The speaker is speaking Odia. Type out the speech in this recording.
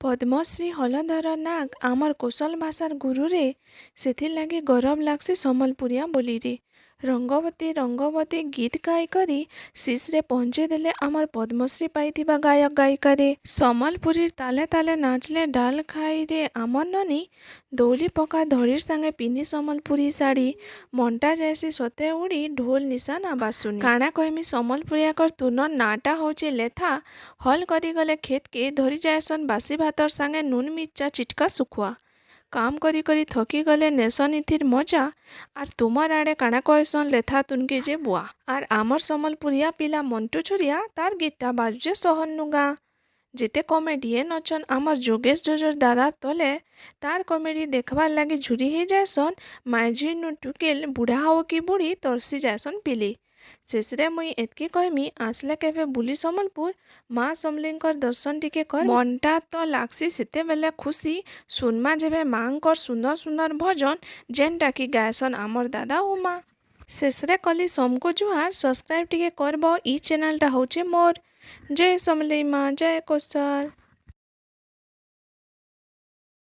ପଦ୍ମଶ୍ରୀ ହଲଧର ନାଗ ଆମର୍ କୋଶଲ ଭାଷାର୍ ଗୁରୁରେ। ସେଥିର୍ଲାଗି ଗରବ୍ ଲାଗ୍ସି ସମ୍ବଲପୁରିଆ ବୋଲିରେ। ରଙ୍ଗବତୀ ରଙ୍ଗବତୀ ଗୀତ୍ ଗାଇକରି ଶୀର୍ଷରେ ପହଞ୍ଚେଇ ଦେଲେ ଆମର୍ ପଦ୍ମଶ୍ରୀ ପାଇଥିବା ଗାୟକ ଗାୟିକାରେ। ସମ୍ବଲପୁରୀର୍ ତାଲେ ତାଲେ ନାଚ୍ଲେ ଡାଲ୍ ଖାଇରେ ଆମର୍ ନନି। ଦଉଲି ପକା ଧଡ଼ିର୍ ସାଙ୍ଗେ ପିନ୍ଧି ସମ୍ବଲପୁରୀ ଶାଢ଼ୀ, ମନ୍ଟା ଯାଏସି ସତେ ଉଡ଼ି ଢୋଲ୍ ନିଶାନା ବାସୁନି। କାଣା କହେମି, ସମ୍ବଲପୁରିଆକର୍ ତୁନର୍ ନାଁଟା ହଉଛେ ଲେଥା। ହଲ୍ କରିଗଲେ କ୍ଷେତ୍କେ ଧରି ଯାଏସନ୍ ବାସି ଭାତର୍ ସାଙ୍ଗେ ନୁନ୍ ମିର୍ଚା ଚିଟ୍କା ଶୁଖୁଆ। କାମ୍ କରି କରି ଥକି ଗଲେ ନେସନ୍ ଇଥିର୍ ମଜା। ଆର୍ ତୁମର୍ ଆଡ଼େ କାଣା କହେସନ୍ ଲେଥା ତୁନ୍କେ ଯେ ବୁଆ? ଆର୍ ଆମର୍ ସମ୍ବଲପୁରିଆ ପିଲା ମଣ୍ଟୁ ଛୁରିଆ, ତାର୍ ଗୀତ୍ଟା ବାଜୁଛେ ସହର୍ନୁ ଗାଁ। ଯେତେ କମେଡ଼ିଏନ୍ ଅଛନ୍ ଆମର୍ ଯୋଗେଶ୍ ଯୋଜର୍ ଦାଦାର୍ ତଲେ, ତାର୍ କମେଡ଼ି ଦେଖ୍ବାର୍ ଲାଗି ଝୁରି ହେଇଯାଏସନ୍ ମାଏଝିନୁ ଟୁକେଲ୍, ବୁଢ଼ା ହଉ କି ବୁଢ଼ୀ, ତରସି ଯାଏସନ୍ ପିଲି। ଶେଷରେ ମୁଇଁ ଏତ୍କି କହେମି, ଆସ୍ଲେ କେଭେ ବୁଲି ସମ୍ବଲପୁର, ମା ସମଲେଇଙ୍କର୍ ଦର୍ଶନ ଟିକେ କର୍। ମନ୍ଟା ତ ଲାଗ୍ସି ସେତେବେଲେ ଖୁସି ଶୁନ୍ମା ଯେବେ ମା'ଙ୍କର୍ ସୁନ୍ଦର୍ ସୁନ୍ଦର୍ ଭଜନ୍, ଯେନ୍ଟାକି ଗାଏସନ୍ ଆମର୍ ଦାଦା ଓ ମା। ଶେଷରେ କଲି ସମକୁ ଜୁହାର୍। ସବସ୍କ୍ରାଇବ୍ ଟିକେ କର୍ବ, ଇ ଚ୍ୟାନେଲ୍ଟା ହଉଛେ ମୋର୍। ଜୟ ସମଲେଇ ମା, ଜୟ କୋଶଲ।